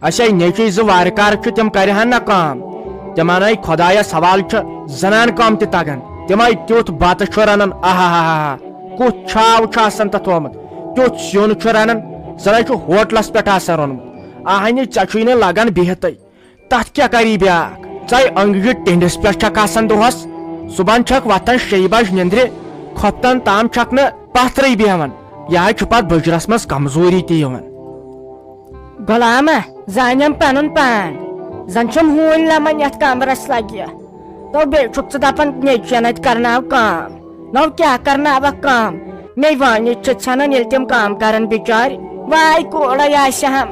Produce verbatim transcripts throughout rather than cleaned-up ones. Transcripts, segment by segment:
اسے نیٚچوۍ زٕ وارٕ کارٕ چھِ، تِم کرِہن نہ کٲم۔ تِمن ہے خۄدایس حوالہٕ چھُ زنان کٲم تہِ تگان۔ تِمے تیُتھ بتہٕ چھُ رنان، آہا ہا ہا ہا۔ کُس چھاو چھُ آسان تتھ آمُت، کیُتھ سیُن چھُ رنان، زن ہے چھُ ہوٹلس پٮ۪ٹھ آسان روٚنمُت۔ آہنہِ، ژےٚ چھُے نہٕ لگان بِہتھٕے۔ تتھ کیٛاہ کری بیٛاکھ؟ ژے أنٛگجہِ ٹِنڈِس پٮ۪ٹھ چھکھ آسان دۄہس، صُبحن چھکھ وۄتھان شیٚیہِ بجہِ نِندرِ، خۄفتن تام چھکھ نہٕ پتھرٕے بیہوان۔ یہِ حظ چھُ پتہٕ بُجرس منٛز کمزوری تہِ یِوان۔ غلامہ، زانٮ۪م پنُن پان، زن چھُم ہوٗنۍ لمان یتھ کمرس لگہِ۔ تو بیٚیہِ چھُکھ ژٕ دپان نیٚچوٮ۪ن اتہِ کرناو کٲم۔ نو کیٛاہ کرناوکھ کٲم؟ مے وٲنِتھ چھِ ژھٮ۪نان ییٚلہِ تِم کٲم کرن بِچارِ۔ واے کوڑے آسہِ ہم،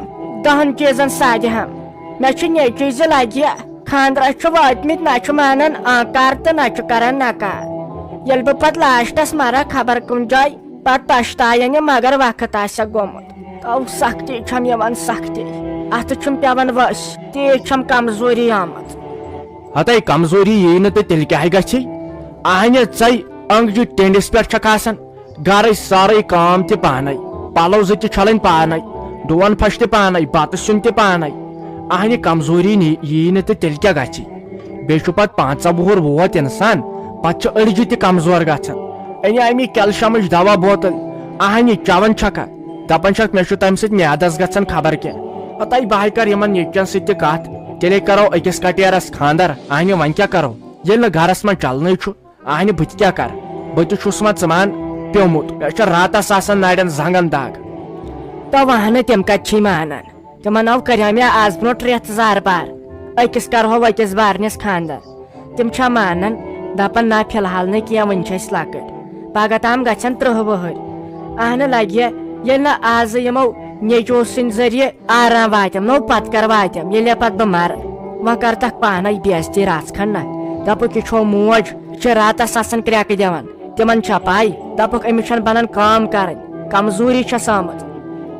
دہن چیٖزن سادِ ہم۔ مےٚ چھُ نیٚچوٗ زِ لگہِ خانٛدرس چھُ وٲتمٕتۍ، نہ چھُ مانان آنکار تہٕ نہ چھُ کران نکار۔ ییٚلہِ بہٕ پتہٕ لاسٹس مرٕ خبر کُنہِ جایہِ، پتہٕ پشتاین یہِ، مگر وقت آسٮ۪کھ گوٚمُت۔ تو سختی چھم یِوان سختی، اتھٕ چھُم پٮ۪وان ؤسۍ، تیٖژ چھم کمزوری آمٕژ۔ ہتے کمزوری یی نہٕ تہٕ تیٚلہِ کیٛاہ گژھِ؟ اہنہِ، ژے أنٛگجہِ ٹینڈِس پٮ۪ٹھ چھکھ آسان، گرٕچ سٲرٕے کٲم تہِ پانے، پلو زٕ تہِ چھلٕنۍ پانے، ڈوٗن پھش تہِ پانے، بتہٕ سیُن تہِ پانے۔ اہنہِ کمزوری نی-، یی نہٕ تہٕ تیٚلہِ کیٛاہ گژھِ؟ بیٚیہِ چھُ پتہٕ پنٛژاہ وُہُر ووت انسان، پتہٕ چھُ أڑجہِ تہِ کمزور گژھان۔ أنۍ امی کیلشمٕچ دوا بوتل، اہنہِ چٮ۪وان چھکھا؟ دپان چھکھ مےٚ چھُ تمہِ سۭتۍ میادس گژھان خبر کیٛاہ۔ ہتے بہٕ ہاے کرٕ یِمن نیٚچوٮ۪ن سۭتۍ تہِ کتھ، تیٚلے کرو أکِس کٹیرس خانٛدر۔ اہنہِ وۄنۍ کیٛاہ کرو، ییٚلہِ نہٕ گرس منٛز چلنٕے چھُ؟ اہنہِ بہٕ تہِ کیٛاہ کرٕ؟ بہٕ تہِ چھُس وۄنۍ ژٕ مان پیومُت، مےٚ چھِ راتس آسان نرٮ۪ن زنٛگن دگ۔ تو وہنہٕ تِم کتہِ چھِ مانان؟ تِمن آو کریٛاو مےٚ از برونٛٹھ رٮ۪تھ زارٕ بار، أکِس کرہو أکِس بارنِس خانٛدر۔ تِم چھا مانان؟ دپان نہ، فی الحال نہٕ کینٛہہ، وُنہِ چھِ أسۍ لۄکٕٹۍ، پگاہ تام گژھن ترٕٛہ وُہٕرۍ۔ اہنہٕ لگہِ، ییٚلہِ نہٕ آزٕ یِمو نیٚچوٗ سٕنٛدِ ذٔریعہٕ آرام واتٮ۪م، نو پتہٕ کر واتٮ۪م، ییٚلہِ پتہٕ بہٕ مرٕ۔ وۄنۍ کر تکھ پانے بے عزتی رژھ کھنڈ نہ۔ دپُکھ یہِ چھو موج، یہِ چھِ راتس آسان کرٛٮ۪کہٕ دِوان۔ تِمن چھا پاے؟ دپُکھ أمِس چھنہٕ بنان کٲم کرٕنۍ، کمزوری چھس آمٕژ،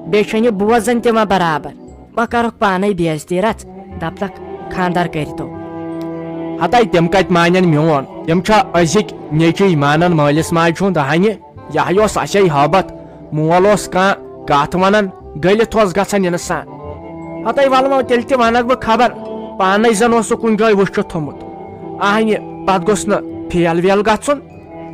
بیٚیہِ چھنہٕ یہِ بوزان تہِ وۄنۍ برابر۔ وۄنۍ کرکھ پانے بے عزتی رژھ، دپتکھ خانٛدر کٔرتو۔ ہتے تِم کتہِ مانن میون؟ تِم چھا أزِکۍ نیٚچوۍ مانان مٲلِس ماجہِ ہُنٛد؟ اہنہِ، یہِ ہا اوس اسے ہٲبتھ۔ مول اوس کانٛہہ کتھ ونان، گٔلِتھ اوس گژھان انسان۔ ہتے ولہٕ وۄنۍ تیٚلہِ تہِ ونکھ بہٕ خبر، پانے زن اوسُکھ کُنہِ جایہِ وٕچھِتھ تھوٚمُت۔ اہنہِ، پتہٕ گوٚژھ نہٕ فیل ویل گژھُن۔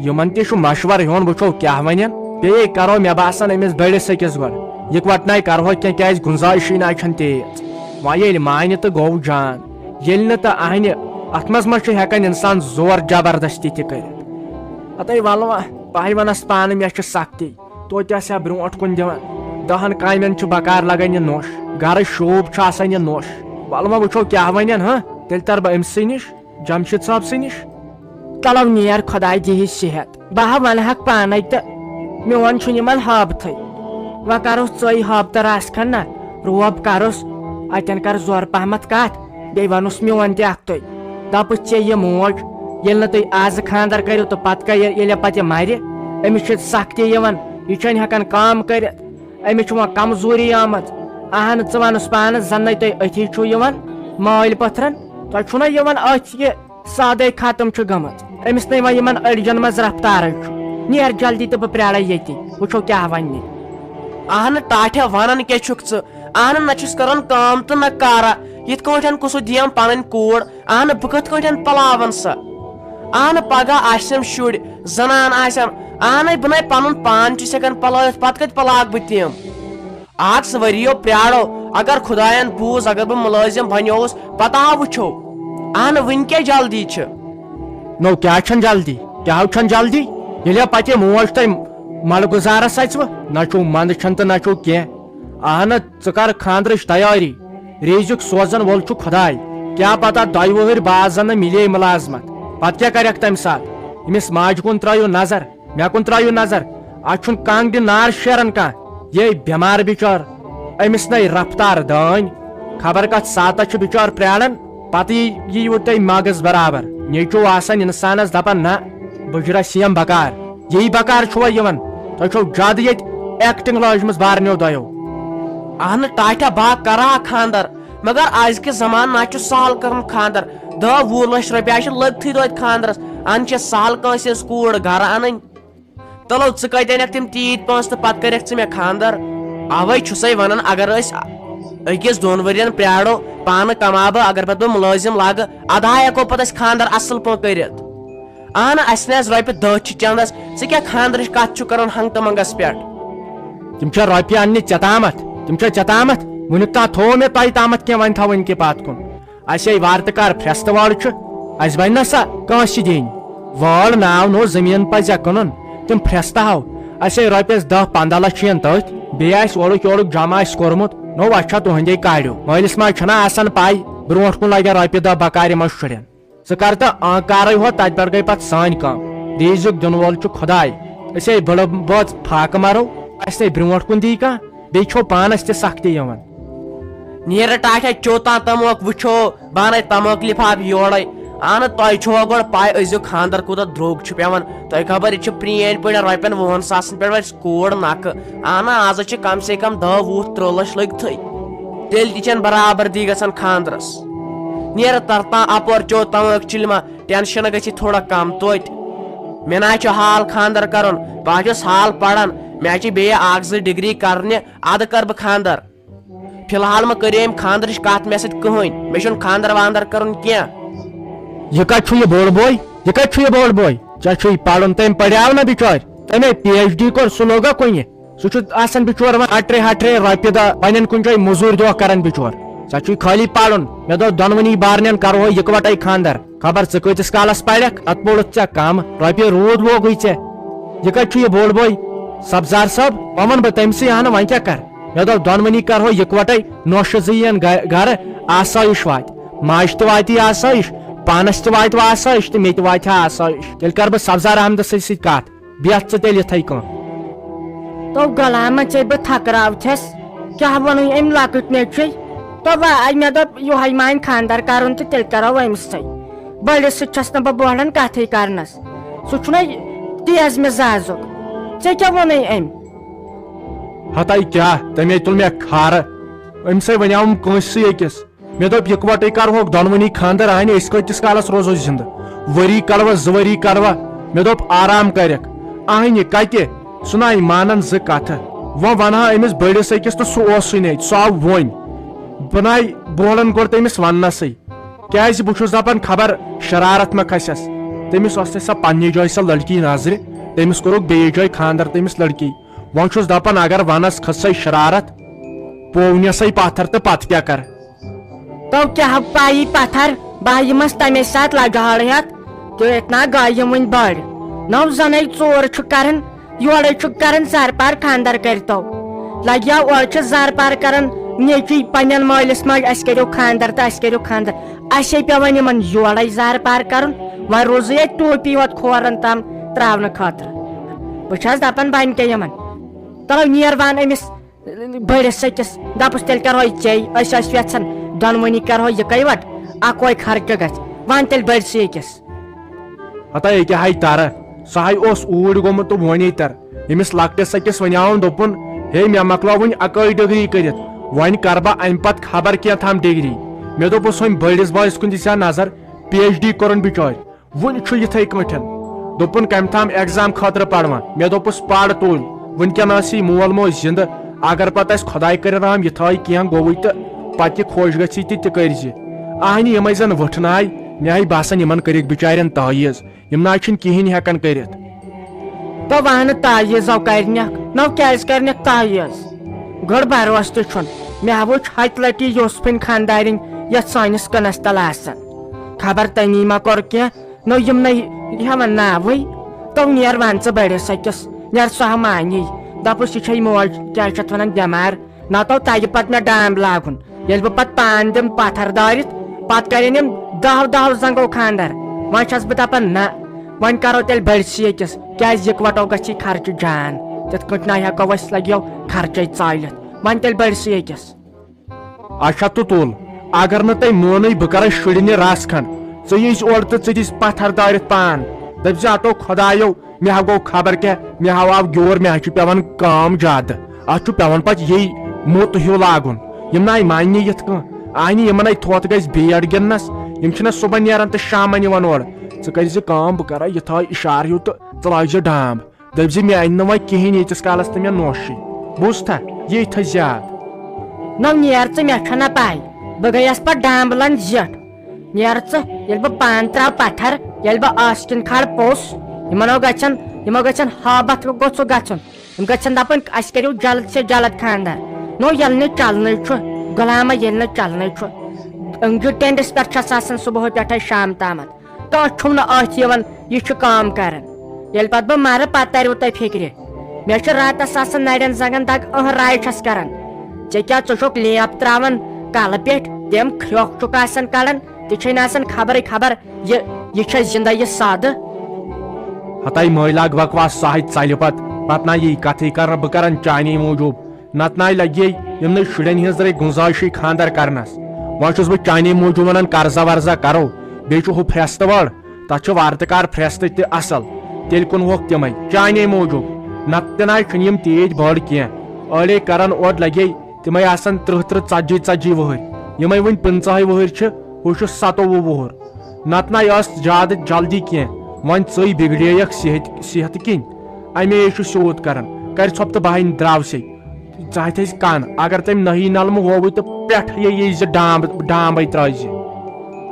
یِمن تہِ چھُ مشورٕ ہیوٚن، وٕچھو کیٛاہ ونن۔ بیٚیے کرو، مےٚ باسان، أمِس بٔڑِس أکِس گۄڈٕ یِکوٹہٕ ناے کرہو کینٛہہ، کیٛازِ گُنجٲیشٕے نہ چھنہٕ تیٖژ۔ وۄنۍ ییٚلہِ مانہِ تہٕ گوٚو جان، ییٚلہِ نہٕ تہٕ اہنہِ، اتھ منٛز ما چھُ ہٮ۪کان انسان زور جبردستی تہِ کٔرِتھ؟ ہتے ولہٕ وۄنۍ، بہٕ ہاے ونس پانہٕ، مےٚ چھِ سختی۔ توتہِ آسہِ ہا برونٛٹھ کُن دِوان، دہن کامٮ۪ن چھُ بکار لگان یہِ نوٚش، گرٕچ شوٗب چھُ آسان یہِ نوٚش۔ ولہٕ وۄنۍ وٕچھو کیٛاہ ونن، ہاں، تیٚلہِ ترٕ بہٕ أمۍ سٕے نِش۔ جمشید صٲب سٕے نِش۔ تلو نیر، خۄداے دِیہِ صحت۔ بہٕ ہا ونہٕ ہکھ پانے تہٕ میون چھُنہٕ یِمن ہٲبتھٕے۔ وۄنۍ کرُس ژٕے ہٲبتہٕ رژھ کھنڈ نہ، روب کرُس، اتٮ۪ن کر زورٕ پہمتھ کتھ، بیٚیہِ ونُس میون تہِ اکھ تُے۔ دپُس ژےٚ یہِ موج، ییٚلہِ نہٕ تُہۍ آزٕ خانٛدر کٔرِو تہٕ پتہٕ کیٛاہ، ییٚلہِ پتہٕ یہِ مرِ، أمِس چھِ سختی یِوان، یہِ چھَنہٕ ہٮ۪کان کٲم کٔرِتھ، أمِس چھِ وۄنۍ کمزوری آمٕژ۔ اہن ژٕ ونُس پانس، زن نے تُہۍ أتھی چھِو یِوان مٲلۍ پتھرن، تۄہہِ چھُو نہ یِوان أتھۍ یہِ سادے ختم چھُ گٔمٕژ۔ أمِس نے وۄنۍ یِمن أڈجن منٛز رفتارے چھُ۔ نیر جلدی تہٕ بہٕ پرٛارے ییٚتی، وٕچھو کیٛاہ ونہِ۔ اہنہٕ ٹاٹھیا، ونان کیٛاہ چھُکھ ژٕ؟ اہنہٕ نہ چھُس کران کٲم تہٕ نہ کارا۔ یِتھ کٲٹھۍ کُسُہ دِیم پنٕنۍ کوٗر، اہنہٕ بہٕ کِتھ کٲٹھۍ پلاون سۄ؟ اہنہٕ پگاہ آسٮ۪م شُرۍ، زنان آسٮ۪م، اہنَے بہٕ نے پنُن پان چھُس ہٮ۪کان پلٲوِتھ، پتہٕ کتہِ پلاکھ بہٕ تِم؟ اکھ زٕ ؤرِیو پرٛارو، اگر خۄداین بوٗز، اگر بہٕ مُلٲزِم بنیووُس، پتہٕ ہا وٕچھو۔ اہن، وٕنہِ کیٛاہ جلدی چھِ؟ نو، کیٛاہ چھَن جلدی؟ کیٛاہ چھَن جلدی؟ ییٚلہِ پتہٕ یہِ موج تۄہہِ مَلہٕ گُزارس اَژِوٕ، نہ چھُو منٛدٕ چھَن تہٕ نہ چھُو کینٛہہ۔ اہن، ژٕ کر خانٛدرٕچ تیٲری، ریزیُک سوزن وول چھُ خۄداے۔ کیٛاہ پتہ دۄیہِ وُہٕرۍ بعد زن نہٕ مِلے مُلازمت، پتہٕ کیٛاہ کرکھ تمہِ ساتہٕ؟ أمِس ماجہِ کُن ترٲیِو نظر۔ مےٚ کُن ترٲیِو نظر، اتھ چھُنہٕ کانٛگرِ نار شیران کانٛہہ۔ یے بٮ۪مار بِچار، أمِس نے رفتار دٲنۍ، خبر کتھ ساعتس چھُ بِچار پرٛاران، پتہٕ یی، یی یوٗت تۄہہِ مغز برابر۔ نیٚچوٗ آسان انسانس دپان، نہ، بُجرس یِیم بکار۔ یی بکار چھُوا یِوان؟ تۄہہِ چھو زیادٕ ییٚتہِ ایکٹنگ لٲجمٕژ بارنیو دۄیو۔ اہنہٕ ٹاٹھیا، بہٕ ہا کرٕ ہا خانٛدر، مگر ازکہِ زمانہٕ نہ چھُ سہل کرُن خانٛدر۔ دہ وُہ لچھ رۄپیہِ چھِ لٔگتھٕے توتہِ خانٛدرس۔ ان چھِ سہل کٲنٛسہِ ہٕنٛز کوٗر گرٕ انٕنۍ۔ تلو، ژٕ کتہِ انکھ تِم تیٖتۍ پونٛسہٕ تہٕ پتہٕ کرکھ ژٕ مےٚ خانٛدر؟ اوے چھُسے ونان، اگر أسۍ أکِس دۄن ؤرین پرٛارو، پانہٕ کماو بہٕ، اگر پتہٕ بہٕ مُلٲزِم لگہٕ، ادٕ ہا ہٮ۪کو پتہٕ أسۍ خانٛدر اصل پٲٹھۍ کٔرِتھ۔ اہن، اسہِ نہٕ اسہِ رۄپیہِ دہ چھِ چندس، ژٕ کیٛاہ خانٛدرٕچ کتھ چھُکھ کران ہنٛگتہٕ منٛگس پٮ۪ٹھ؟ تِم چھا رۄپیہِ اننہِ ژےٚ تامتھ؟ تِم چھا ژےٚ تامتھ؟ وُنیُک تام تھوو مےٚ تۄہہِ تامتھ کینٛہہ، وۄنۍ تھاوو وٕنہِ کہِ پتھ کُن۔ اسے وارٕ تہٕ کار پھرٛستہٕ وارٕ چھُ، اسہِ بنہِ نہ سا کٲنٛسہِ دِنۍ۔ وٲر ناو نوٚو زٔمیٖن پزِ کٕنُن، تِم پھرٛستہٕ ہاو۔ اسے رۄپیس دہ پنٛداہ لچھ یِن تٔتھۍ، بیٚیہِ آسہِ اورُک یورُک جمع آسہِ کوٚرمُت، نوٚو اَسہِ چھا تُہنٛدے کاریو۔ مٲلِس ماجہِ چھَنا آسان پاے، برونٛٹھ کُن لگن رۄپیہِ دہ بکارِ منٛز شُرٮ۪ن۔ ژٕ کر تہٕ آنکارٕے ہوت، تتہِ پٮ۪ٹھ گٔے پتہٕ سٲنۍ کٲم۔ رِزق دِنہٕ وول چھُ خداے۔ أسۍ ہے بٔڑ بٲژ فاقہٕ مرو، اسہِ نے برونٛٹھ کُن دی کانٛہہ، بیٚیہِ چھو پانس تہِ سختی یِوان۔ نیرٕ ٹاٹھا چوٚو تام تموک وٕچھو، بہٕ انَے تموک لفافہٕ یورَے۔ اہنہٕ، تۄہہِ چھوا گۄڈٕ پَے أزیُک خانٛدر کوٗتاہ درٛوگ چھُ پٮ۪وان؟ تۄہہِ خبر، یہِ چھِ پرٛٲنۍ پٲٹھۍ رۄپیَن وُہَن ساسَن پٮ۪ٹھ وۄنۍ کوٗر نَکھٕ۔ اہنہٕ، آز چھِ کم سے کم دَہ وُہ تٕرٛہ لَچھ لٔگۍ تھٕے۔ تیٚلہِ تہِ چھَنہٕ برابردی گژھان خانٛدرَس۔ نیرٕ تَرتاں اَپور چیوٚو تَمٲکۍ چِلمہ، ٹینشن گژھِ تھوڑا کم توتہِ۔ مےٚ نہ چھُ حال خانٛدر کرُن، بہٕ ہا چھُس حال پران، مےٚ چھِ بیٚیہِ اکھ زٕ ڈگری کرنہِ، ادٕ کر بہٕ خانٛدر۔ فی الحال مہ کٔرِو أمۍ خانٛدرٕچ کتھ مےٚ سۭتۍ کٕہٕنۍ، مےٚ چھُنہٕ خانٛدر وانٛدر کرُن کینٛہہ۔ یہِ کتہِ چھُ یہِ بوٚڑ بوے؟ یہِ کتہِ چھُ یہِ بوٚڑ بوے؟ ژےٚ چھُے پرُن، تٔمۍ پریاو نہ بچارِ، تٔمۍ پی ایچ ڈی کوٚر، سُہ لوٚگا کُنہِ؟ سُہ چھُ آسان بچور وۄنۍ ہٹرے ہٹرے رۄپیہِ دہ، پننٮ۪ن کُنہِ جایہِ مٔزوٗرۍ دۄہ کران بچور۔ ژےٚ چھُے خٲلی پرُن۔ مےٚ دوٚپ دۄنوٕنی بارنٮ۪ن کرہو یکوٹے خانٛدر۔ خبر ژٕ کۭتِس کالس پرکھ، اتھ پوٚرُتھ ژےٚ کم، رۄپیہِ روٗد لوگُے ژےٚ۔ یہِ کتہِ چھُ یہِ بوٚڑ بوے؟ سبزار صٲب، وۄنۍ ونہٕ بہٕ تٔمۍ سٕے، اہنہٕ وۄنۍ کیٛاہ کر؟ مےٚ دوٚپ دۄنوٕنی کرہو یکوٹے نوشہِ زٕ یِن گرِ، گرٕ، آسٲیِش واتہِ۔ ماجہِ تہِ واتی آسٲیِش، پانس تہِ واتہِ آسٲیِش تہٕ مےٚ تہِ واتہِ ہا آسٲیِش۔ تیٚلہِ کرٕ بہٕ سبزار احمدس سۭتۍ سۭتۍ کتھ۔ بیٚہہ ژٕ تیٚلہِ یِتھَے کٔنۍ۔ تو غلامہ ژے بہٕ تھکراو چھَس، کیٛاہ وَنُے أمۍ لۄکٕٹۍ نیٚچوِے؟ تو وۄنۍ مےٚ دوٚپ یِہوٚے مانہِ خانٛدر کَرُن تہٕ تیٚلہِ کَرو أمۍ سٕے۔ بٔڑِس سۭتۍ چھَس نہٕ بہٕ بوہلان کَتھٕے کَرنَس، سُہ چھُنَے تیز مِزازُک۔ ژےٚ کیٛاہ ووٚنُے أمۍ؟ ہتاے کیٛاہ، تَمے تُل مےٚ کھارٕ، أمۍ سَے وَنیٛاوُم کٲنٛسہِ سٕے أکِس۔ مےٚ دوٚپ، یِکوَٹَے کَرہوکھ دۄنوٕنی خانٛدر، اہنہِ، أسۍ کۭتِس کالَس روزو زِندٕ؟ ؤری کَڑوا، زٕ ؤری کَڑوا؟ مےٚ دوٚپ، آرام کَرٮ۪کھ۔ اہنہِ، کَتہِ؟ سُہ نہ آیہِ مانان زٕ کَتھٕ۔ وۄنۍ وَنہٕ ہا أمِس بٔڑِس أکِس تہٕ سُہ اوسُے نہٕ اَتہِ، سُہ آو وۄنۍ۔ بہٕ نَے بولان گۄڈٕ تٔمِس وَننَسٕے۔ کیٛازِ بہٕ چھُس دَپان خبر شرارت ما کھسٮ۪س۔ تٔمِس ٲس نہٕ سۄ پنٛنہِ جایہِ سۄ لٔڑکی نظرِ، تٔمِس کوٚرُکھ بیٚیِس جایہِ خانٛدر تٔمِس لٔڑکی۔ وۄنۍ چھُس دَپان اگر وَنَس کھٔژ سۄے شرارت، پوونیسے پتھر تہٕ پتہٕ کیٛاہ کر؟ تو کیٛاہ پایی پتھر، بہٕ یِمس تمے ساتہٕ لگہٕ ہاڑٕ ہٮ۪تھ، تہٕ اتنا گٔے یِم وٕنۍ بٔڑ۔ نو زنے ژور چھُ کران، یورے چھُ کران زر پار خانٛدر کٔرتو۔ لگیو اورٕ چھِ زر پار کران، نیٚچی پننٮ۪ن مٲلِس ماجہِ، اسہِ کٔرِو خانٛدر تہٕ اسہِ کٔرِو خانٛدر۔ اسے پیوان یِمن یورے زر پار کرُن، وۄنۍ روٗزٕے اتہِ ٹوپی ہوت کھورن تام تراونہٕ خٲطرٕ۔ بہٕ چھس دپان بنہِ کیٛاہ یِمن۔ تلو نیر وان أمِس بٔڑِس أکِس، دَپُس، تیٚلہِ کَرہوے ژےٚ، أسۍ ٲسۍ یَژھان دۄنوٕنی کَرہو یِکَے وَٹ، اَکوے خرچہٕ گژھِ، وَن تیٚلہِ بٔڑسٕے أکِس۔ ہتا یہِ کیٛاہ ہاے تَرٕ، سُہ ہاے اوس اوٗرۍ گوٚمُت تہٕ وۄنۍ یی تَرٕ۔ ییٚمِس لۄکٹِس أکِس وَنیٛاوُن، دوٚپُن، ہے، مےٚ مۄکلاو وٕنہِ اَکٲے ڈگری کٔرِتھ، وۄنۍ کَرٕ بہٕ اَمہِ پَتہٕ خبر کینٛہہ تام ڈگری۔ مےٚ دوٚپُس، ہُمہِ بٔڑِس بٲیِس کُن دِژ ہا نظر، پی ایچ ڈی کوٚرُن بِچٲرۍ۔ وٕنہِ چھُ یِتھَے کٲٹھۍ۔ دوٚپُن، کَمہِ تام ایگزام خٲطرٕ پَرٕ وۄنۍ؟ مےٚ دوٚپُس، پَر تُل، وٕنکٮ۪ن آسی مول موج زِندٕ، اگر پَتہٕ اَسہِ خۄداے کَرِ رحم، یہِ تھٲے کینٛہہ گوٚوُے تہٕ پَتہٕ تہِ خۄش گژھی تہِ، تہِ کٔرۍ زِ۔ اہنہِ یِمَے زَن وٕٹھناے، مےٚ آے باسان یِمَن کٔرِکھ بِچارٮ۪ن تعویٖذ، یِم نہ چھِنہٕ کِہیٖنۍ ہٮ۪کان کٔرِتھ۔ تو وَنہٕ تعویٖذو کَرنَکھ، نو کیٛازِ کَرنَکھ تعویٖذ؟ گٔڑ بروسہٕ تہِ چھُنہٕ۔ مےٚ ہا وٕچھ ہَتہِ لَٹہِ یوسفٕنۍ خانٛدارِنۍ یَتھ سٲنِس کٕنَس تَل آسان۔ خبر تٔمی ما کوٚر کینٛہہ، نو یِم نَے ہٮ۪وان ناوٕے۔ تو نیر وَن ژٕ بٔڑِس أکِس، نیر سۄ ہا مانی۔ دَپُس، یہِ چھے موج، کیٛاہ چھِ اَتھ وَنان، بٮ۪مار۔ نہ تو تَگہِ پَتہٕ مےٚ ڈامب لاگُن۔ ییٚلہِ بہٕ پَتہٕ پان دِمہٕ پَتھر دٲرِتھ، پَتہٕ کَرن یِم دَہو دَہو زنٛگو خانٛدر۔ وۄنۍ چھَس بہٕ دَپان، نہ، وۄنۍ کَرو تیٚلہِ بٔڑسٕے أکِس، کیٛازِ یِکوَٹو گژھِ یہِ خرچہٕ جان۔ تِتھ کٲٹھۍ نہ ہٮ۪کو أسۍ لَگیو خرچے ژٲلِتھ۔ وۄنۍ تیٚلہِ بٔڑسٕے أکِس۔ اچھا تہٕ تُل، اگر نہٕ تۄہہِ مونُے، بہٕ کرے شُرٮ۪ن یہِ رژھ کھنڈ۔ ژٕ ییٖزِ اورٕ تہٕ ژٕ دِزِ پتھر دٲرِتھ پان۔ دٔپزِ، ہتو خۄدایو، مےٚ ہا گوٚو خبر کیٛاہ، مےٚ ہا آو گیوٗر، مےٚ ہا چھُ پٮ۪وان کٲم زیادٕ۔ اتھ چھُ پٮ۪وان پتہٕ یی موٚت ہیوٗ لاگُن۔ یِم نہ آیہِ ماننہِ یِتھ کٔنۍ۔ اہنہِ یِمن آیہِ تھوٚتھ گژھِ بیٹ گِنٛدنس۔ یِم چھِنہ صُبحن نیران تہٕ شامن یِوان اورٕ۔ ژٕ کٔرۍ زِ کٲم، بہٕ کرے یِتھٲے اشارٕ ہیوٗ تہٕ ژٕ لاگہِ زِ ڈامب۔ دٔپۍ زِ مےٚ اَنہِ نہٕ وۄنۍ کِہیٖنۍ ییٖتِس کالَس نہٕ مےٚ نوٚش یی۔ بوٗزتھا؟ یہِ تھٲے زِ یاد۔ نو نیر ژٕ، مےٚ چھَنہ پَے۔ بہٕ گٔیَس پَتہٕ ڈامبلَن زِٹھ۔ نیر ژٕ، ییٚلہِ بہٕ پانہٕ ترٛاوٕ پَتھر، ییٚلہِ بہٕ آسکِن کھالہٕ پوٚس، یِمَن ہو گژھن، یِمو گژھن ہابتھ گوٚژھ گژھُن۔ یِم گژھن دَپٕنۍ، "اَسہِ کٔرِو جلد سے جلد خانٛدر۔" نو ییٚلہِ نہٕ چلنٕے چھُ، غلامہ ییٚلہِ نہٕ چلنٕے چھُ، أنٛگجہِ ٹینٛڈِس پٮ۪ٹھ چھَس آسان صُبحٲے پٮ۪ٹھَے شام تامَتھ۔ کانٛہہ چھُم نہٕ أتھۍ یِوان، یہِ چھُ کٲم کران۔ ییٚلہِ پتہٕ بہٕ مرٕ، پتہٕ تریو تۄہہِ فِکرِ۔ مےٚ چھِ راتس آسان نرٮ۪ن زنٛگن دگ، اہہ راے چھَس کران۔ ژےٚ کیٛاہ، ژٕ چھُکھ لیپ تراوان کلہٕ پٮ۪ٹھ، تِم کھرٛوکھ چھُکھ آسان کڑان، تہِ چھے نہٕ آسان خبرٕے خبر، یہِ، یہِ چھا زندہ یہِ سادٕ؟ ہتاے مٲے لاگ بکواس، ساہِت ژلہِ پتہٕ، پتہٕ نہ یی کتھٕے کرنہٕ، بہٕ کرن چانے موٗجوٗب۔ نتہٕ ناے لگے یِمنٕے شُرٮ۪ن ہِنٛز رے گُنزٲیشٕے خانٛدر کرنس۔ وۄنۍ چھُس بہٕ چانے موٗجوٗب ونان، قرضہ ورضہ کرو، بیٚیہِ چھُ ہُہ پھرستہٕ وٲر، تتھ چھُ وارتہٕ کار پھرستہٕ تہِ اصل، تیٚلہِ کُنہوکھ تِمے چانے موٗجوٗب۔ نتہٕ تہِ ناے چھِنہٕ یِم تیٖتۍ بٔڑ کینٛہہ، أڑے کرن اورٕ لگے تِمے آسن ترٕٛہ ترٕٛہ ژتجی ژتجی وُہٕرۍ، یِمے وُنہِ پٕنٛژٕہے وُہٕرۍ چھِ، ہُہ چھُ ستووُہ وُہُر۔ نتہٕ ناے ٲس زیادٕ جلدی کینٛہہ، وۄنۍ ژٕے بگڑییکھ صحت، صحتہٕ کِنۍ، امے چھُ سیوٗت کران، کرِ ژھۄپہٕ تہٕ بہٕ ہاے درٛاوسے۔ ژٕ ہتہِ ٲسۍ کن، اگر تٔمۍ نٔہی نلمہٕ ہووُے تہٕ پٮ۪ٹھ یہِ یہِ زِ ڈامب-، ڈامبے ترٲوزِ۔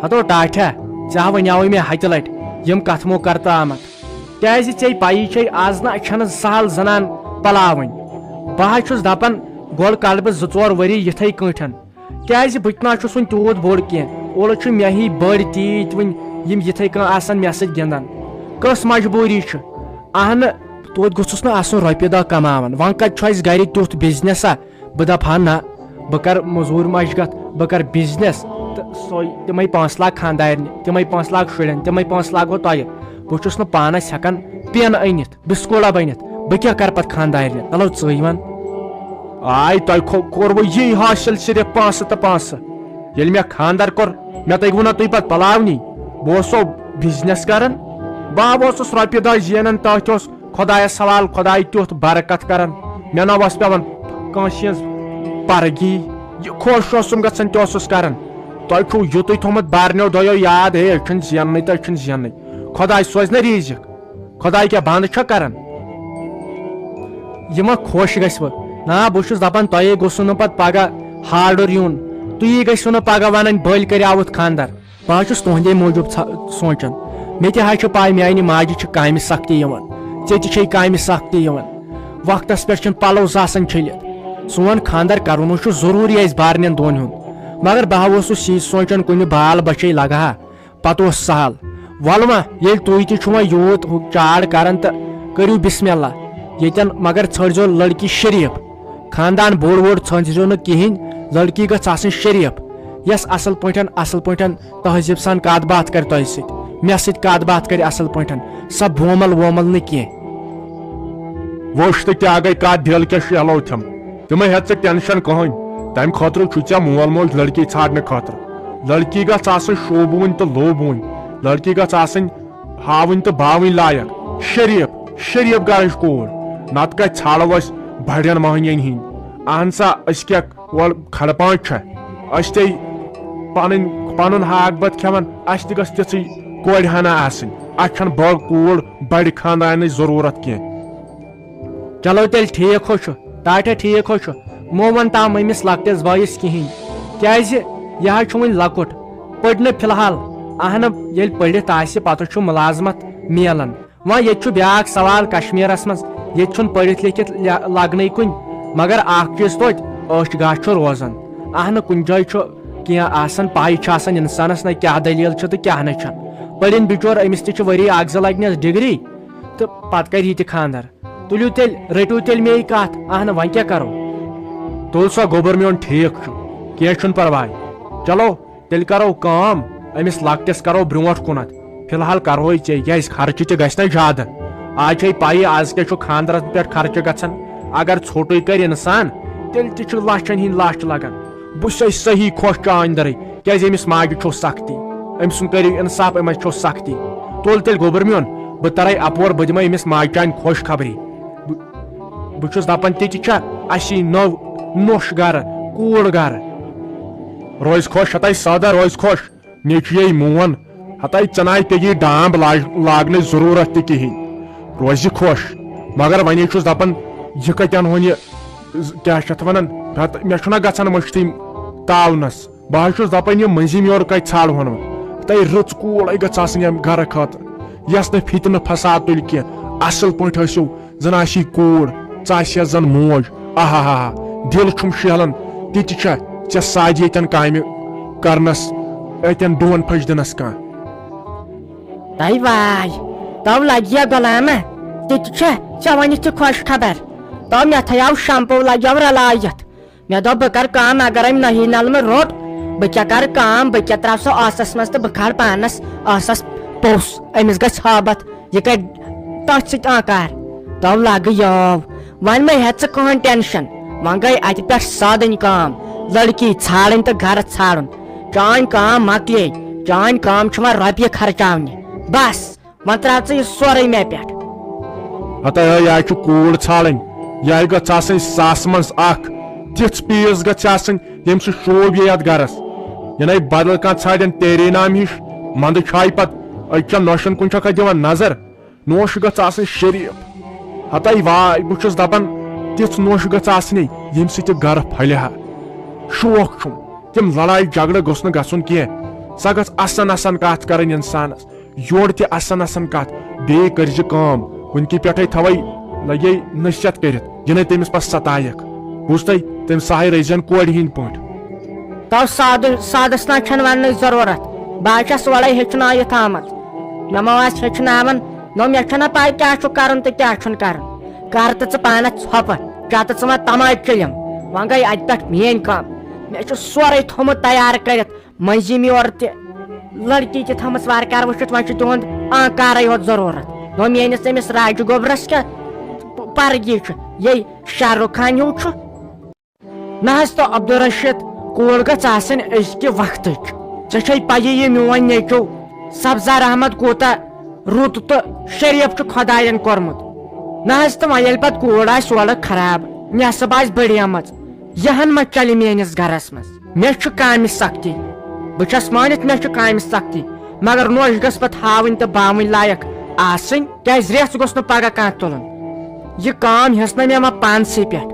ہتو ٹاٹھیا، ژےٚ ہا ونیاوُے مےٚ ہتہِ لٹہِ، یِم کتھٕ مو کرتہٕ آمد۔ کیازِ ژےٚ پَیی چھے، از نہ چھنہٕ سہل زنان پلاوٕنۍ۔ بہٕ ہا چھُس دپان، گۄڈٕ کڑٕ بہٕ زٕ ژور ؤری یِتھے کٲٹھۍ۔ کیازِ بہٕ تہِ نہ چھُس وُنہِ تیوٗت بوٚڑ کینٛہہ، اورٕ چھُ مےٚ ہی بٔڑۍ تیٖتۍ وُنہِ، یِم یِتھے کٔنۍ آسن مےٚ سۭتۍ گِنٛدان۔ کٔژ مجبوٗری چھِ؟ اہنہٕ، توتہِ گوٚژھُس نہٕ آسُن رۄپیہِ دہ کماوان۔ وۄنۍ کتہِ چھُ اسہِ گرِ تیُتھ بزنسا؟ بہٕ دپہٕ ہا نہ، بہٕ کرٕ مٔزوٗرۍ مشقت، بہٕ کرٕ بزنس، تہٕ سۄے تِمے پانٛژھ لاکھ خانٛدارنہِ، تِمے پانٛژھ لاکھ شُرٮ۪ن، تِمے پانٛژھ لاکھ گوٚو تۄہہِ۔ بہٕ چھُس نہٕ پانس ہٮ۪کان پٮ۪ن أنِتھ، بسکوٗلہ بٔنِتھ۔ بہٕ کیٛاہ کرٕ پتہٕ خانٛدارنہِ؟ تلو ژٕے وَن۔ آے، تۄہہِ کھو-، کوٚروٕ یی حٲصِل صرف پونٛسہٕ تہٕ پونٛسہٕ؟ ییٚلہِ مےٚ خانٛدر کوٚر، مےٚ تۄہہِ ووٚنو تُہۍ پتہٕ پلاونی؟ بہٕ اوسو بزنس کران، بہٕ ہا اوسُس رۄپیہِ دہ زینان، تٔتھۍ اوس خۄدایس حوالہٕ، خۄداے تیُتھ برکت کران، مےٚ نہ اوس پٮ۪وان کٲنٛسہِ ہٕنٛز پرگی۔ یہِ خۄش اوسُم گژھان، تہِ اوسُس کران۔ تۄہہِ چھُو یُتُے تھوٚمُت بارنیو دۄیو یاد، ہے، أسۍ چھِنہٕ زیننٕے تہٕ أسۍ چھِنہٕ زیننٕے۔ خۄداے سوزِ نہ رِزِق؟ خۄداے کیٛاہ بنٛد چھا کران؟ یہِ ما خۄش گژھِ وٕ؟ نا، بہٕ چھُس دپان، تۄہے گوٚژھوٕ نہٕ پتہٕ پگاہ ہارڈُر یُن۔ تُہی گژھِو نہٕ پگاہ ونٕنۍ، بٔلۍ کریاوُتھ خانٛدر۔ بہٕ حظ چھُس تُہنٛدے موٗجوٗب ژھا-، سونٛچان۔ مےٚ تہِ حظ چھُ پاے، میانہِ ماجہِ چھِ کامہِ سختی یِوان، ژےٚ تہِ چھے کامہِ سختی یِوان۔ وقتس پٮ۪ٹھ چھِنہٕ پلو زٕ آسان چھٔلِتھ۔ سون خانٛدر کرُن حظ چھُ ضروٗری اَسہِ بارنٮ۪ن دۄن ہُنٛد۔ مگر بہٕ ہا اوسُس یی سونٛچان، کُنہِ بال بچے لگہٕ ہا۔ پتہٕ اوس سہل۔ وَلہٕ وۄنۍ، ییٚلہِ تُہۍ تہِ چھِو وۄنۍ یوٗت ہُہ چاڑ کران تہٕ کٔرِو بسم اللہ ییٚتٮ۪ن، مگر ژھٲنٛڈزیو لڑکی شریٖف۔ خاندان بوٚڑ ووٚڑ ژھٲنٛڈزیو نہٕ کِہیٖنۍ، لڑکی گٔژھ آسٕنۍ شریٖف، یۄس اصل پٲٹھۍ، اصل پٲٹھۍ تہذیٖب سان کتھ باتھ کرِ تۄہہِ سۭتۍ، مےٚ سۭتۍ کتھ باتھ کرِ اصل پٲٹھۍ، سۄ بومل وومل نہٕ کینٛہہ۔ وٕچھ تہٕ کیٛاہ گٔے، کتھ دِل کیٛاہ شیہلو تھم۔ تِمے ہیٚتھ ژٕ ٹینشن کٕہٕنۍ، تمہِ خٲطرٕ چھُ ژےٚ مول موج لڑکی ژھانڈنہٕ خٲطرٕ۔ لڑکی گژھ آسٕنۍ شوٗبوٕنۍ تہٕ لوٗبوٕنۍ۔ لڑکی گژھ آسٕنۍ ہاوٕنۍ تہٕ باوٕنۍ لایق، شریٖف، شریٖف گرٕچ کوٗر۔ نتہٕ کتہِ ژھانڈو أسۍ بڑٮ۪ن مہنین ہِنٛدۍ؟ اہن سا، أسۍ کیٛاہ اورٕ کھڑپان چھا؟ أسۍ تے پنٕنۍ، پنُن ہاکھ بتہٕ کھٮ۪وان، اسہِ تہِ گٔژھ تِژھٕے کورِ ہنا آسٕنۍ۔ اسہِ چھنہٕ بٔڑ کوٗر، بڑِ خاندانٕچ ضروٗرت کینٛہہ۔ چلو تیٚلہِ ٹھیٖک ہو چھُ، ٹاٹھا ٹھیٖک ہو چھُ۔ مو وَن تام أمِس لۄکٹِس بٲیِس کِہیٖنۍ، کیٛازِ یہِ حظ چھُ وُنہِ لۄکُٹ۔ پٔرۍ نہٕ فی الحال، اہنہٕ ییٚلہِ پٔرِتھ آسہِ پتہٕ چھُ مُلازمت میلان۔ وۄنۍ ییٚتہِ چھُ بیٛاکھ سوال کشمیٖرس منٛز، ییٚتہِ چھُنہٕ پٔرِتھ لیکھِتھ لے-، لگنٕے کُنہِ، مگر اکھ چیٖز توتہِ، عٲش گاش چھُ روزان۔ اہنہٕ کُنہِ جایہِ چھُ کینٛہہ آسان، پَے چھِ آسان انسانس نہ کیٛاہ دٔلیٖل چھِ تہٕ کیٛاہ نہٕ چھَنہٕ۔ پٔرِن بچور، أمِس تہِ چھِ ؤری اکھ زٕ لگنس ڈگری تہٕ پتہٕ کرِ یہِ تہِ خانٛدر۔ تُلِو تیٚلہِ، رٔٹِو تیٚلہِ میٚے کتھ، اہنہٕ وۄنۍ کیٛاہ کرو؟ تُل سا گوٚبُر میون، ٹھیٖک چھُ، کینٛہہ چھُنہٕ پرواے۔ چلو، تیٚلہِ کرو کٲم، أمِس لۄکٹِس کرو برونٛٹھ کُنتھ۔ فی الحال کرہوے ژےٚ، کیازِ خرچہٕ تہِ گژھِ نہ زیادٕ۔ آز چھے پَیی آز کیٛاہ چھُ خانٛدرس پٮ۪ٹھ خرچہٕ گژھان۔ اگر ژھوٚٹُے کرِ انسان، تیٚلہِ تہِ چھُ لچھن ہِنٛدۍ لچھ لگان۔ بہٕ چھُسے صحیح خۄش چانہِ دٔرٕے، کیازِ أمِس ماجہِ چھو سختی۔ أمۍ سُنٛد کٔرِو انصاف، أمِس چھو سختی۔ تُل تیٚلہِ گوٚبُر میون، بہٕ ترے اپور، بہٕ دِمے أمِس ماجہِ چانہِ خۄش خبری۔ بہٕ، بہٕ چھُس دپان، تہِ تہِ چھا اسی نٔو نوٚش گرٕ، کوٗر گرٕ۔ روزِ خۄش، ہتاے سادہ روزِ خۄش۔ نیٚچویے مون، ہتاے ژےٚ ناے پیٚیی ڈامب لاج-، لاگنٕچ ضروٗرت تہِ کِہیٖنۍ۔ روزِ خۄش۔ مگر وۄنۍ چھُس دپان، یہِ کتہِ انہون یہِ، کیٛاہ چھِ اتھ ونان، پتہٕ مےٚ چھُنہ گژھان مٔشتٕے تاونس۔ بہٕ حظ چھُس دپان، یہِ مٔنٛزِم یورٕ کتہِ ژھانڈہون وۄنۍ؟ تہٕ رٕژ کوٗر گژھ آسٕنۍ ییٚمہِ گرٕ خٲطرٕ، یۄس نہٕ فتنہٕ فساد تُلہِ کینٛہہ۔ اصل پٲٹھۍ ٲسِو، زن آسی کوٗر، ژٕ آسہِ زن موج۔ آہا ہا ہا، دل چھُم شیہلان۔ تہِ تہِ چھا ژےٚ سادِ ییٚتٮ۪ن کامہِ کرنس، اتٮ۪ن ڈوٗن پھٔش دِنس کانٛہہ؟ تَے واے، تو لگہِ یا غلامہ، تہِ تہِ چھا ژےٚ ؤنِتھ تہِ خۄش خبر؟ تو مےٚ تھایو شمپو لگیو رلٲیِتھ۔ مےٚ دوٚپ، بہٕ کَرٕ کٲم، اگر أمۍ نٔہی نَلمہٕ روٚٹ، بہٕ کیٛاہ کَرٕ کٲم، بہٕ کیٛاہ ترٛاوٕ سُہ ٲسَس منٛز تہٕ بہٕ کھالہٕ پانَس ٲسَس پوٚس، أمِس گژھِ ہٲبَتھ، یہِ کَرِ تٔتھۍ سۭتۍ آنکار۔ تو لَگہٕ یٲو، وۄنۍ مہ ہےٚ ژٕ کٕہٕنۍ ٹٮ۪نشَن، وۄنۍ گٔے اَتہِ پٮ۪ٹھ سادٕنۍ کٲم، لٔڑکی ژھانڈٕنۍ تہٕ گَرٕ ژھانڈُن۔ چٲنۍ کٲم مۄکلے، چٲنۍ کٲم چھِ وۄنۍ رۄپیہِ خرچاونہِ، بَس۔ وۄنۍ ترٛاو ژٕ یہِ سورُے مےٚ پٮ۪ٹھ۔ ہتا ہے، یہِ چھُ کوٗر ژھانڈٕنۍ، یہِ گٔژھ آسٕنۍ ساسہٕ منٛز اکھ۔ تِژھ پیٖس گٔژھ آسٕنۍ، ییٚمہِ سۭتۍ شوٗب یی یتھ گرس۔ یہِ نے بدل کانٛہہ ژھانڈن تیرے نام ہِش، منٛدٕ چھایہِ پتہٕ أکۍ چٮ۪ن نۄشن کُن چھکھا دِوان نظر؟ نوش گٔژھ آسٕنۍ شریٖف۔ ہتے واے، بہٕ چھُس دپان، تِژھ نوش گٔژھ آسٕنۍ، ییٚمہِ سۭتۍ یہِ گرٕ پھۄلہِ ہا۔ شوق چھُم، تِم لڑایہِ جھگڑٕ گوٚژھ نہٕ گژھُن کینٛہہ۔ سۄ گٔژھ اسان اسان کتھ کرٕنۍ انسانس۔ یورٕ تہِ اسان اسان کتھ، بیٚیہِ کٔرۍ زِ کٲم، کُنہِ تہِ پٮ۪ٹھے تھاوے لگے نصیحت کٔرِتھ، یہِ نے تٔمِس پتہٕ ستایکھ۔ بوٗز تۄہہِ، تٔمۍ ساہے رٔزۍ زن کورِ ہٕنٛدۍ پٲٹھۍ۔ تو سادٕ، سادس نا چھنہٕ وننٕچ ضروٗرت، بہٕ ہا چھس اورے ہیٚچھنٲیِتھ آمٕژ۔ مےٚ ما آسہِ ہیٚچھناوان، نو مےٚ چھنہ پاے کیٛاہ چھُ کرُن تہٕ کیٛاہ چھُنہٕ کرُن۔ کر تہٕ ژٕ پانس ژھۄپہٕ، چہ تہٕ ژٕ وۄنۍ تماچ چلم۔ وۄنۍ گٔے اتہِ پٮ۪ٹھ میٲنۍ کٲم، مےٚ چھُ سورُے تھوٚمُت تیار کٔرِتھ۔ مٔنٛزِم یورٕ تہِ لڑکی تہِ تھٲمٕژ وارٕ کارٕ وٕچھِتھ، وۄنۍ چھُ تِہُنٛد آنکارے یوت ضروٗرت۔ دوٚپُن، میٲنِس أمِس راجہِ گوٚبرس کیٛاہ پ-، پرگی چھُ، یے شاہ رُخ خان ہیوٗ چھُ۔ نہ حظ تہٕ عبدالرشید، کوٗر گٔژھ آسٕنۍ أزکہِ وقتٕچ۔ ژےٚ چھے پَیی یہِ میون نیٚچو سبزار احمد کوٗتاہ رُت تہٕ شریٖف چھُ خۄداین کوٚرمُت۔ نہ حظ تہٕ وۄنۍ ییٚلہِ پتہٕ کوٗر آسہِ اورٕ خراب، نٮ۪صٕب آسہِ بٔڑیمٕژ، یہِ ہن ما چلہِ میٲنِس گرس منٛز؟ مےٚ چھُ کامہِ سختی۔ بہٕ چھَس مٲنِتھ، مےٚ چھُ کامہِ سختی، مگر نوش گٔژھ پتہٕ ہاوٕنۍ تہٕ باوٕنۍ لایق آسٕنۍ، کیازِ رٮ۪ژھ گوٚژھ نہٕ پگاہ کانٛہہ تُلُن۔ یہِ کٲم ہیٚژ نہ مےٚ وۄنۍ پانسٕے پٮ۪ٹھ۔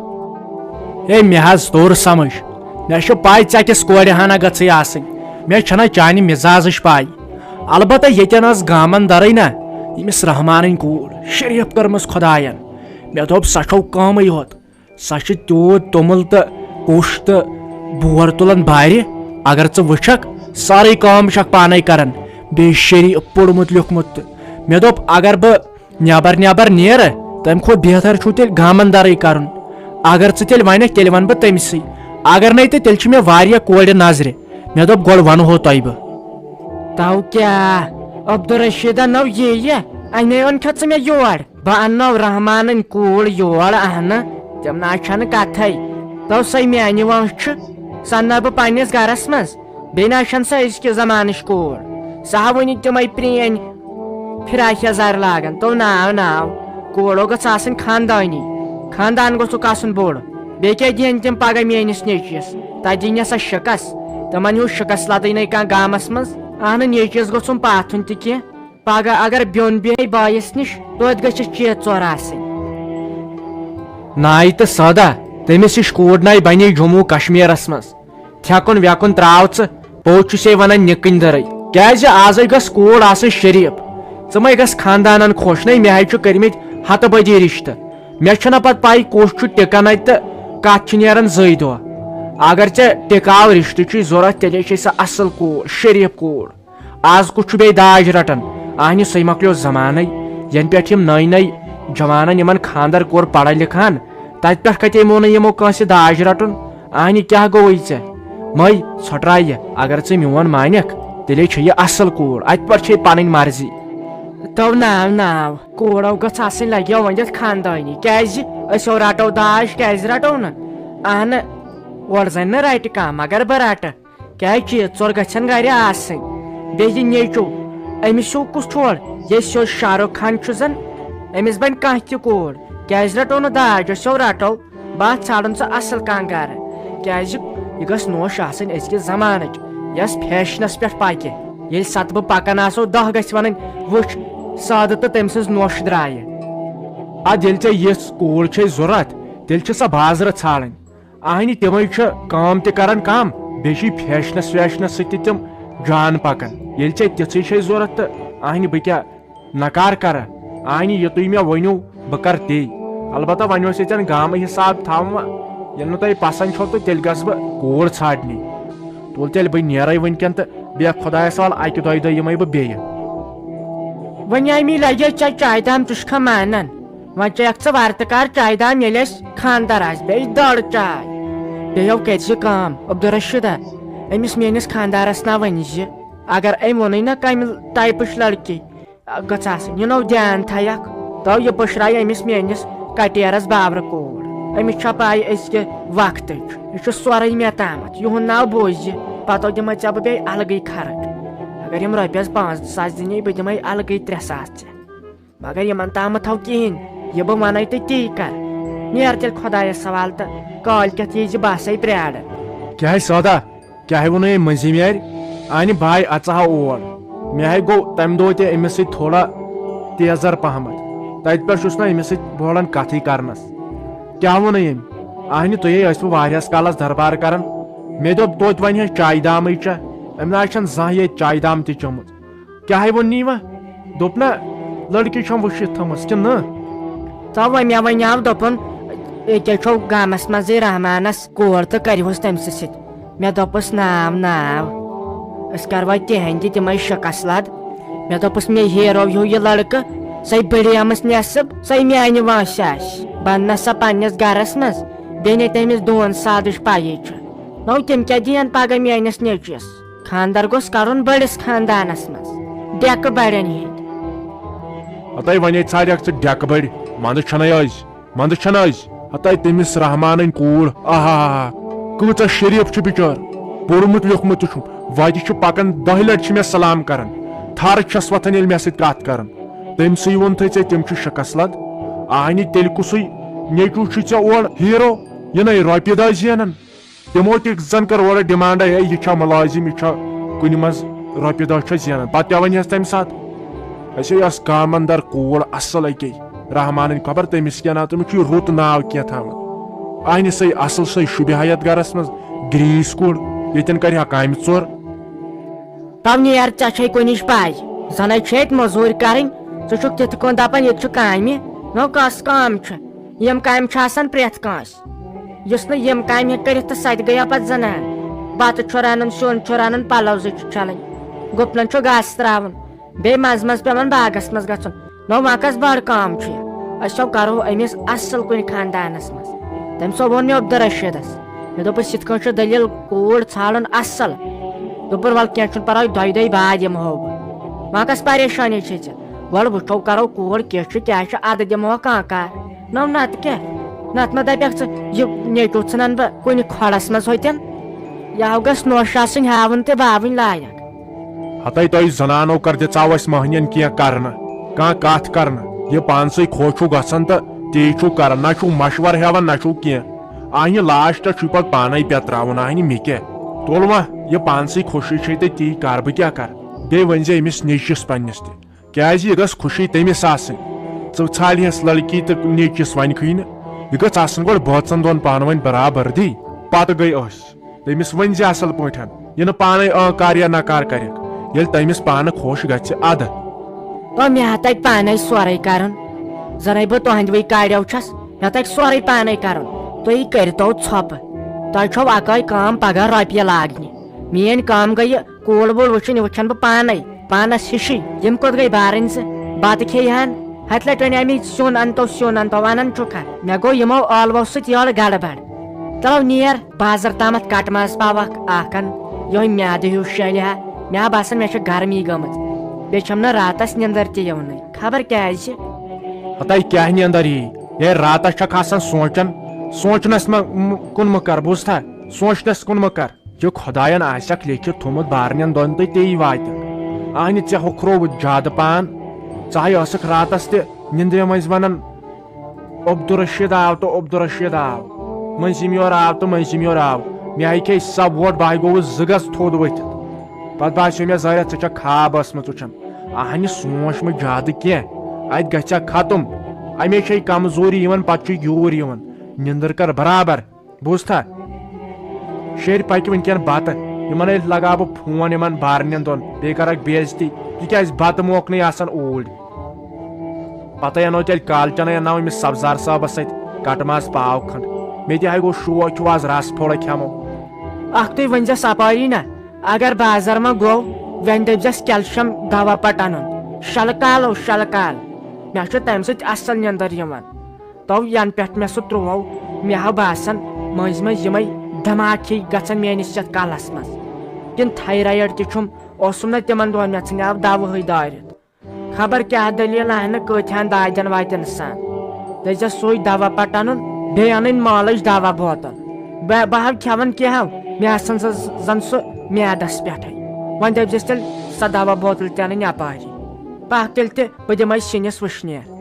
ہے، مےٚ حظ توٚر سمجھ۔ مےٚ چھُ پاے ژےٚ کِس کورِ ہنا گٔژھٕے آسٕنۍ۔ مےٚ چھنہ چانہِ مزازٕچ پاے۔ البتہ ییٚتٮ۪ن ٲس گامن درٕے نہ، ییٚمِس رحمانٕنۍ کوٗر، شریٖف کٔرمٕژ خۄداین۔ مےٚ دوٚپ، سۄ چھو کٲمٕے یوت۔ سۄ چھِ تیوٗت توٚمُل تہٕ کوٚش تہٕ بور تُلان بارِ، اگر ژٕ وٕچھکھ، سٲرٕے کٲم چھکھ پانے کران، بیٚیہِ شریٖف پوٚرمُت لیوٚکھمُت تہٕ۔ مےٚ دوٚپ، اگر بہٕ نٮ۪بر نٮ۪بر نیرٕ، تمہِ کھۄتہٕ بہتر چھُو تیٚلہِ گامن درٕے کرُن۔ اگر ژٕ تیٚلہِ ونکھ، تیٚلہِ ونہٕ بہٕ تٔمسٕے، اگر نے تہٕ تیٚلہِ چھِ مےٚ واریاہ کورِ نظرِ۔ مےٚ دوٚپ، گۄڈٕ ونہو تۄہہِ بہٕ۔ تو کیٛاہ، عبدالرشیدہ نو ییٚیہِ، اَنے اوٚنکھا ژٕ مےٚ یور؟ بہٕ اننو رحمانٕنۍ کوٗر یور، اہنہٕ، تِم نہ چھنہٕ کتھے۔ تو سۄے میانہِ وٲنٛس چھِ، سۄ اننہ بہٕ پننِس گرس منٛز۔ بیٚیہِ نہ چھنہٕ سۄ أزکہِ زمانٕچ کوٗر۔ سۄ ہا وُنہِ تِمے پرٛٲنۍ فراک یزار لاگان۔ تو ناو ناو، کوٗرو گٔژھ آسٕنۍ خاندٲنی، خاندان گوٚژھُکھ آسُن بوٚڑ۔ بیٚیہِ کیٛاہ دِین تِم پگاہ میٲنِس نیٚچوِس؟ تتہِ دِنہِ سۄ شِکس؟ تِمن ہیوٗ شِکس لدٕنۍ نے کانٛہہ گامس منٛز۔ اہنہٕ، نیٚچوِس گوٚژھُم پاتھُن تہِ کینٛہہ۔ پگاہ اگر بیوٚن بیہے بٲیِس نِش، توتہِ گٔژھِس چیت ژور آسٕنۍ۔ ناے تہٕ سادہ، تٔمِس ہِش کوٗر ناے بنے جموں کشمیرس منٛز۔ تھٮ۪کُن وٮ۪کُن تراو ژٕ، پوٚز چھُسے ونان نِکٕنۍ دٔرٕے۔ کیازِ آزے گٔژھ کوٗر آسٕنۍ شریٖف۔ ژٕ مے گژھ خاندانن خۄش، نے مےٚ ہے چھُ کٔرمٕتۍ ہتہٕ بٔدی رشتہٕ۔ مےٚ چھُنہ پتہٕ پاے کُس چھُ ٹِکان اتہِ تہٕ کتھ چھِ نیران زٕے دۄہ۔ اگر ژےٚ ٹِکاو رشتہٕ چھُے ضروٗرت، تیٚلے چھے سۄ اصل کوٗر، شریٖف کوٗر۔ آز کُس چھُ بیٚیہِ داج رٹان؟ اہنہِ، سُے مۄکلیو زمانَے، ینہٕ پٮ۪ٹھ یِم نٔے نٔے جوانن یِمن خاندر کوٚر پڑھا لکھان، تتہِ پٮ۪ٹھ کتے مونُے یِمو کٲنٛسہِ داج رٹُن؟ اہنہِ، کیٛاہ گوٚوُے ژےٚ؟ مے ژھۄٹرا یہِ، اگر ژٕ میون مانکھ، تیٚلے چھےٚ یہِ اصل کوٗر، اتہِ پٮ۪ٹھ چھے پنٕنۍ مرضی۔ تو ناو ناو، کوٗرو گٔژھ آسٕنۍ لگیو ؤنِتھ خاندٲنی، کیازِ أسۍ ہو رٹو داج، کیازِ رٹو نہٕ؟ اہنہٕ، اورٕ زن نہٕ رٹہِ کانٛہہ، مگر بہٕ رٹہٕ۔ کیٛازِ چیٖز ژور گژھن گرِ آسٕنۍ۔ بیٚیہِ یہِ نیٚچو، أمِس ہیوٗ کُس چھُ اورٕ؟ ییٚلہِ سیوٚد شاہ رُخ خان چھُ زن، أمِس بنہِ کانٛہہ تہِ کوٗر۔ کیٛازِ رٹو نہٕ داج؟ أسۍ ہو رٹو۔ بہٕ ہا ژھانڈن ژٕ اصل کانٛہہ گرٕ۔ کیٛازِ یہِ گٔژھ نوش آسٕنۍ أزکِس زمانٕچ، یۄس فیشنس پٮ۪ٹھ پکہِ۔ ییٚلہِ ستہٕ بہٕ پکان آسو، دہ گژھِ ونٕنۍ، وٕچھ، سادٕ تہٕ تٔمۍ سٕنٛز نوش درایہِ۔ ادٕ ییٚلہِ ژےٚ یِژھ کوٗر چھے ضروٗرت، تیٚلہِ چھِ سۄ بازرٕ ژھانڈٕنۍ۔ اہنہِ تِمے چھِ کٲم تہِ کران کم، بیٚیہِ چھِ فیشنس ویشنس سۭتۍ تہِ تِم جان پکان۔ ییٚلہِ ژےٚ تِژھٕے چھے ضروٗرت تہٕ اہنہِ بہٕ کیٛاہ نکار کرٕ؟ اہنہِ یہِ تُہۍ مےٚ ؤنِو بہٕ کرٕ تی۔ البتہ وۄنۍ اوس ییٚتٮ۪ن گامہٕ حساب تھاوُن وۄنۍ۔ ییٚلہِ نہٕ تۄہہِ پسنٛد چھو تہٕ تیٚلہِ گژھٕ بہٕ کوٗر ژھانڈنہِ۔ تُل تیٚلہِ بہٕ نیرے وٕنکٮ۪ن تہٕ بیٚہہ خۄدایس حوالہٕ، اکہِ دۄیہِ دۄہہِ یِمے بہٕ بیٚیہِ۔ وۄنۍ امی لگے ژےٚ چایہِ دام، ژٕ چھُکھا مانان؟ وۄنۍ چیٚکھ ژٕ ورتہٕ کار چایہِ دام، ییٚلہِ اَسہِ خانٛدر آسہِ، بیٚیہِ دٔڑ چاے۔ بیٚیہِ یو کٔرۍ زِ کٲم، عبدالرشیدہ، أمِس میٲنِس خانٛدارس نا ؤنۍ زِ، اگر أمۍ ووٚنُے نا کمہِ ٹایپٕچ لڑکی گٔژھ آسٕنۍ، یہِ نو دیان تھایکھ، تو یہِ پٔشرایہِ أمِس میٲنِس کٹیرس بابرٕ کوٗر۔ أمِس چھا پاے أزکہِ وقتٕچ، یہِ چھُ سورُے مےٚ تامَتھ، یِہُنٛد ناو بوزِ، پتہٕ دِمے ژےٚ بہٕ بیٚیہِ الگٕے خرٕچ۔ اگر یِم رۄپیس پانٛژھ ساس دِنی، بہٕ دِمے الگٕے ترٛےٚ ساس ژےٚ۔ مگر یِمن تام مہ تھاو کِہیٖنۍ، یہِ بہٕ وَنَے تہٕ تی کر۔ نیر تیٚلہِ خۄدایَس حوالہٕ تہٕ کالۍ کٮ۪تھ یی زِ بہٕ آسَے پرٛاران۔ کیٛاہ ہے سودا؟ کیٛاہ ہے ووٚنُے أمۍ مٔنٛزِم یارِ؟ اَنہِ بھاے اَژٕ ہا اور۔ مےٚ ہے گوٚو تَمہِ دۄہ تہِ أمِس سۭتۍ تھوڑا تیزر پہمتھ۔ تَتہِ پٮ۪ٹھ چھُس نہٕ أمِس سۭتۍ بوڑان کَتھٕے کرنَس۔ کیٛاہ ووٚنُے أمۍ؟ اَہنہِ تُہۍ ہے ٲسوٕ واریاہَس کالَس دربار کران۔ مےٚ دوٚپ توتہِ وۄنۍ ہے چایہِ دامٕے چھےٚ۔ أمۍ نہ حظ چھَنہٕ زانٛہہ ییٚتہِ چایہِ دام تہِ چٔمٕژ۔ کیٛاہ ہے ووٚن نیٖوا؟ دوٚپ نہ، لڑکی چھَم وٕچھِتھ تھٲمٕژ کِنہٕ نہ؟ تَوَے مےٚ وَنیٛاو، دوٚپُن، ییٚکیٛاہ چھو گامَس منٛزٕے رحمانَس کور تہٕ کَرِہوس تٔمۍ سٕے سۭتۍ۔ مےٚ دوٚپُس، ناو، ناو۔ أسۍ کَروا تِہِنٛدِ تِمَے شِکَس لَد؟ مےٚ دوٚپُس، مےٚ ہیرو ہیوٗ یہِ لڑکہٕ، سۄے بٔڑیمٕژ نٮ۪صٕب، سۄے میٛانہِ وٲنٛسہِ آسہِ۔ بَنٛد نہ سا پنٛنِس گَرَس منٛز، بیٚیہِ نے تٔمِس دون سادٕچ پَیی چھِ۔ نو تِم کیٛاہ دِیَن پَگاہ میٛٲنِس نیٚچوِس؟ خانٛدر گوٚژھ کرُن بٔڑِس خاندانس منٛز، ڈیکہٕ بڑٮ۪ن ہٕنٛدۍ۔ ہتے ونے ژھانڈکھ ژٕ ڈیکہٕ بٔڑۍ، منٛدٕ چھنَے أزۍ، منٛدٕ چھنہٕ أزۍ۔ ہتے تٔمِس رحمانٕنۍ کوٗر، آہا، کۭژاہ شریف چھِ بِچٲر، پوٚرمُت لیوٚکھمُت تہِ چھُم، وتہِ چھُ پکان، دَہہِ لٹہِ چھِ مےٚ سلام کران، تھر چھس وۄتھان ییٚلہِ مےٚ سۭتۍ کتھ کران۔ تٔمۍ سٕے ووٚن تھے ژےٚ تِم چھِ شکس لد۔ آہنہِ تیٚلہِ کُسُے نیٚچوٗ چھُے ژےٚ اورٕ ہیرو، یہِ نے رۄپیہِ دہ زینان۔ تِمو تہِ زن کٔر اورٕ ڈیمانڈا، ہے، یہِ چھا مُلٲزِم، یہِ چھا کُنہِ منٛز رۄپیہِ دہ چھا زینان؟ پتہٕ کیٛاہ ونہِ ہس تمہِ ساتہٕ؟ اسے ٲس کامن در کوٗر اصل اکے رحمانٕنۍ، خبر تٔمِس کیٛاہ ناو، تٔمِس چھُ یہِ رُت ناو کینٛہہ تھاوان۔ اہنہِ سۄے اصل، سۄے شوٗبہِ ہا یتھ گرس منٛز گریٖس کوٗر، ییٚتٮ۪ن کرِ ہا کامہِ ژور۔ تو نیر، ژےٚ چھے کُنِچ پاے، زنے چھے ییٚتہِ مٔزوٗرۍ کرٕنۍ، ژٕ چھُکھ تِتھ کٔنۍ دپان ییٚتہِ چھُ کامہِ، نو کۄس کٲم چھِ؟ یِم کامہِ چھِ آسان پرٛٮ۪تھ کٲنٛسہِ۔ یُس نہٕ یِم کامہِ ہیٚکہِ کٔرِتھ تہٕ سۄ تہِ گٔیو پتہٕ زنان۔ بتہٕ چھُ رنُن، سیُن چھُ رنُن، پلو زٕ چھِ چھلٕنۍ، گُپنن چھُ گاسہٕ تراوُن، بیٚیہِ منٛزٕ منٛزٕ پٮ۪وان باغس منٛز گژھُن۔ نو وۄنۍ کۄس بٔڑ کٲم چھِ یہِ؟ أسۍ چھو کرو أمِس اصل کُنہِ خاندانس منٛز۔ تٔمۍ سو ووٚن مےٚ عبدالرشیدس، مےٚ دوٚپُس، یِتھ کٔنۍ چھِ دٔلیٖل، کوٗر ژھانڈُن اصل۔ دوٚپُن، ول کینٛہہ چھُنہٕ پرواے، دۄیہِ دۄہہِ بعد یِمہٕ ہو بہٕ۔ وۄنۍ کۄس پریشٲنی چھِ ژےٚ؟ وَلہٕ وٕچھو، کَرو کوٗر کِژھ چھِ، کیٛاہ چھِ، اَدٕ دِمہوکھ کانٛہہ کانٛہہ۔ نو نَتہٕ کیٛاہ؟ نَتہٕ ما دَپٮ۪کھ ژٕ، یہِ نیٚچوٗ ژھٕنَن بہٕ کُنہِ کھۄڈَس منٛز ہوٚتٮ۪ن؟ یہِ ہاو گژھِ نوٚش آسٕنۍ ہاوُن تہِ باوٕنۍ لایق۔ ہَتَے تۄہہِ زَنانو کر دِژاو اَسہِ مۄہنِیَن کینٛہہ کَرنہٕ، کانٛہہ کَتھ کَرنہٕ۔ یہِ پانسٕے خۄش چھُو گژھان تہٕ تی چھُو کَران، نہ چھُو مَشوَرٕ ہٮ۪وان، نہ چھُو کینٛہہ۔ اَہنہِ لاسٹَس چھُے پَتہٕ پانَے پٮ۪تراوُن، اَہنہِ مےٚ کیٛاہ؟ تُل وۄنۍ، یہِ پانسٕے خوشی چھے تہٕ تی کَرٕ بہٕ کیٛاہ کَرٕ؟ بیٚیہِ ؤنۍ زِ أمِس نیٚچوِس پننِس تہِ، کیازِ یہِ گٔژھ خوشی تٔمِس آسٕنۍ۔ ژٕ ژھالہِ ہس لڑکی تہٕ نیٚچوِس وَنہِ کھٕے نہٕ، یہِ گٔژھ آسٕنۍ گۄڈٕ بٲژن دۄن پانہٕ ؤنۍ برابردی۔ پتہٕ گٔے أسۍ۔ تٔمِس ؤنۍ زِ اصل پٲٹھۍ، یہِ نہٕ پانے آنکار یا نکار کرٮ۪کھ، ییٚلہِ تٔمِس پانہٕ خۄش گژھِ ادٕ۔ تو مےٚ ہا تگہِ پانے سورُے کرُن، زنٕے بہٕ تُہنٛدِ وٕے کاڑیو چھس، مےٚ تگہِ سورُے پانے کرُن۔ تُہۍ کٔرتو ژھۄپہٕ، تۄہہِ چھو اکٲے کٲم پگاہ رۄپیہِ لاگنہِ۔ میٲنۍ کٲم گٔیہِ کوٗل ووٗل وٕچھِنۍ، یہِ وٕچھن بہٕ پانے، پانس ہِشی۔ یِم کوٚت گٔے بارٕنۍ زٕ؟ بتہٕ کھیٚیہِ ہن؟ ہتہِ لٹہِ ونے مےٚ، سیُن انتو، سیُن انتو، انان چھُکھا؟ مےٚ گوٚو یِمو ٲلوو سۭتۍ یورٕ گڑبڑ۔ چلو نیر، بازر تامتھ کٹہٕ ماز پاو اکھ، اکھ ان، یِہوٚے میادٕ ہیوٗ شیلہِ ہا۔ مےٚ ہا باسان، مےٚ چھِ گرمی گٔمٕژ۔ بیٚیہِ چھَم نہٕ راتس نیندر تہِ یِونٕے، خبر کیازِ۔ ہتاے کیاہ نیندر یی؟ یے راتس چھکھ آسان سونچان، سونچنس ما، م-، کُن مہٕ کر، بوٗزتھا؟ سونچنس کُن مہٕ کر۔ یہِ خۄداین آسٮ۪کھ لیکھِتھ تھوٚمُت بارنٮ۪ن دۄن تہٕ تے واتہِ۔ اہنہِ ژےٚ ہۄکھرووُتھ زیادٕ پان۔ ژٕ ہاے ٲسٕکھ راتس تہِ نِندرِ منٛزۍ ونان، عبدالرشید آو تہٕ عبدالرشید آو، مٔنٛزِم یور آو تہٕ مٔنٛزِم یور آو۔ مےٚ ہاے کھے سۄ ووٹ، بہٕ ہاے گوٚوُس زٕ گز تھوٚد ؤتھِتھ۔ پتہٕ باسیو مےٚ ظٲہرہ ژٕ چھکھ خواب ٲسمٕژ وٕچھان۔ اہنہِ سونچ مہٕ زیادٕ کینٛہہ، اتہِ گژھِ ہا ختم۔ امے چھے کمزوری یِوان، پتہٕ چھُ یوٗر یِوان۔ نِندٕر کر برابر۔ بوٗزتھا؟ شیرۍ پکہِ وٕنکٮ۪ن بتہٕ۔ یِمن أتھۍ لگاو بہٕ فون، یِمن بارنٮ۪ن دۄن، بیٚیہِ کرکھ بے عزتی۔ یہِ کیٛازِ بتہٕ موقعہٕ نٕے آسان اوٗرۍ؟ پتہٕ انو تیٚلہِ کالچنٕے انناو أمِس سبزار صٲبس سۭتۍ کٹہٕ ماز پاو کھنٛڈ۔ مےٚ تہِ ہاے گوٚو شوق ہیوٗ آز رس پھوڑا کھٮ۪مو۔ اکھتُے ؤنۍ زٮ۪س اپٲری نہ، اگر بازر ما گوٚو، وۄنۍ دٔپۍ زٮ۪س کیلشیم دوا پٹ انُن۔ شلہٕ کال او شلہٕ کال، مےٚ چھُ تمہِ سۭتۍ اصل نیندر یِوان۔ تو ینہٕ پٮ۪ٹھ مےٚ سُہ تروو، مےٚ ہا باسان مٔنٛزۍ مٔنٛزۍ یِمے دھماکہٕ ہی گژھان میٲنِس یتھ کلس منٛز۔ کِنہٕ تھایرایڈ تہِ چھُم، اوسُم نہ تِمن دۄہن، مےٚ ژھٕنیاو دوہٕے دٲرِتھ۔ خبر کیاہ دٔلیٖل آہنہٕ کۭتۍ ہن دادٮ۪ن واتٮ۪ن سان۔ دٔپۍ زٮ۪س سُے دوا پٹ انُن، بیٚیہِ انٕنۍ مٲلٕچ دوا بوتل۔ بہٕ بہٕ ہا کھٮ۪وان کینٛہہ، مےٚ آسان زن سُہ میادس پٮ۪ٹھے۔ وۄنۍ دٔپۍ زٮ۪س تیٚلہِ سۄ دوا بوتل تہِ انٕنۍ اپٲری۔ پکھ تیٚلہِ تہِ بہٕ دِمے سِنِس وٕشنیر۔